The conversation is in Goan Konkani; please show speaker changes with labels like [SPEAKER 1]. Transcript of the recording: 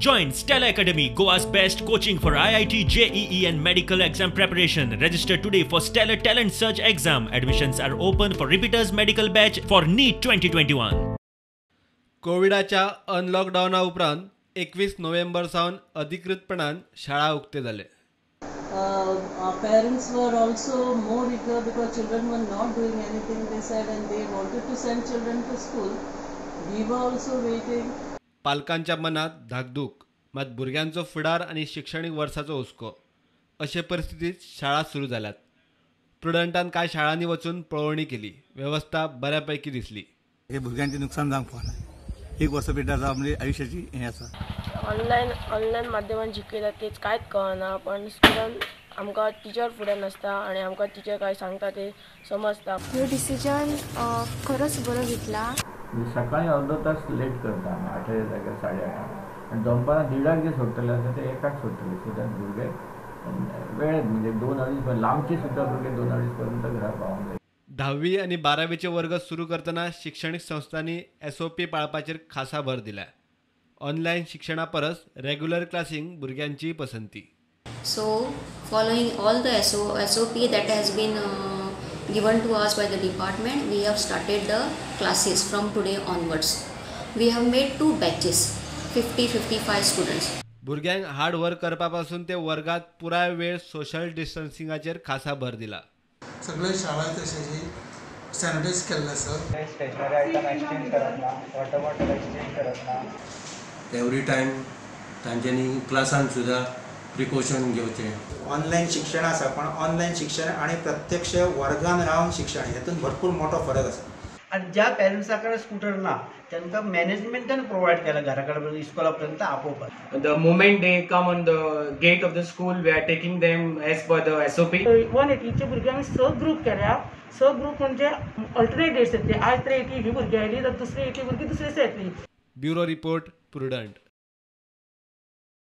[SPEAKER 1] Join Stellar Academy, Goa's best coaching for IIT, JEE and medical exam preparation. Register today for Stellar Talent Search exam. Admissions are open for repeaters medical batch for NEET 2021.
[SPEAKER 2] कोविडाच्या अनलॉकडावना उपरांत 21 नोव्हेंबर सावन अधिकृतपणान शाळा उक्ते जाले.
[SPEAKER 3] Parents were also more eager because children were not doing anything, they said, and they wanted to send children to school. We were also waiting.
[SPEAKER 2] पालकांच्या मनात धाकधूक, मात भुरग्यांचो फुडार आनी शिक्षणीक वर्साचो हुस्को. अशे परिस्थितीत शाळा सुरू जाल्यात. प्रुडंटान कांय शाळांनी वचून पळोवणी केली. वेवस्था बऱ्यापैकी दिसली.
[SPEAKER 4] हे भुरग्यांचें नुकसान जावंक फावना. एक वर्स पिड्ड्यार जावप म्हणजे आयुश्याची हें आसा.
[SPEAKER 5] ऑनलायन माध्यमान शिकयतात तेच कांयच कळना, पण स्कुलान आमकां टिचर फुडें नासता आनी आमकां टिचर काय सांगता ते समजता.
[SPEAKER 6] ह्यो डिसिजन खरोच बरो घेतला.
[SPEAKER 7] सकाळी अर्दो तास लेट करता आमी, 8 जाग्यार 8:30 आनी दनपारां 1:30 जे सोडटले आसा ते 1 सोडटले. सो that भुरगे वेळेत म्हणजे 2-2.5 लांबचे सुद्दां भुरगे 2-2.5 पर्यंत घरा पावोंक जाय.
[SPEAKER 2] 10वी आनी 12वीचे वर्ग सुरू करतना शिक्षणीक संस्थांनी SOP पाळपाचेर खासा भर दिला. ऑनलायन शिक्षणा परस रेग्युलर क्लासींक भुरग्यांची पसंती.
[SPEAKER 8] So following all the SOP that has been given to us by the department, we have started the classes from today onwards. We have made 2 batches, 50-55 students.
[SPEAKER 2] भुरग्यांक हार्ड वर्क करपा पासून ते वर्गात पुराय वेळ सोशल डिस्टन्सिंगाचेर खासा भर दिला.
[SPEAKER 9] सगळे शाळा तशें सॅनिटायज केल्लें आसा.
[SPEAKER 10] स्टेशनरी आयटम एक्सचेंज करप ना, वॉटर बॉटल एक्सचेंज करप ना.
[SPEAKER 11] एवरी टायम तांच्यांनी क्लासान सुद्दां प्रिकॉशन घेवचें.
[SPEAKER 12] ऑनलायन शिक्षण आसा, पण ऑनलायन शिक्षण आनी प्रत्यक्ष वर्गान रावन शिक्षण हेतून भरपूर मोठो फरक आसा.
[SPEAKER 13] आनी ज्या पेरंट्सा कडेन स्कूटर ना तांकां मॅनेजमेंटान प्रोवायड केला घरा कडेन इस्कॉला पर्यंत आपोवपाक.
[SPEAKER 14] The moment they come on the gate of the school, we are taking them as per the SOP.
[SPEAKER 15] 180चे भुरगे आमी 6 ग्रूप केल्या. 6 ग्रूप म्हणजे अल्टरनेट डेट्स येतले. आज तर 80 ही भुरगीं आयली तर दुसरी 80 भुरगीं दुसरे दिसा येतली.
[SPEAKER 2] Bureau report, Prudent.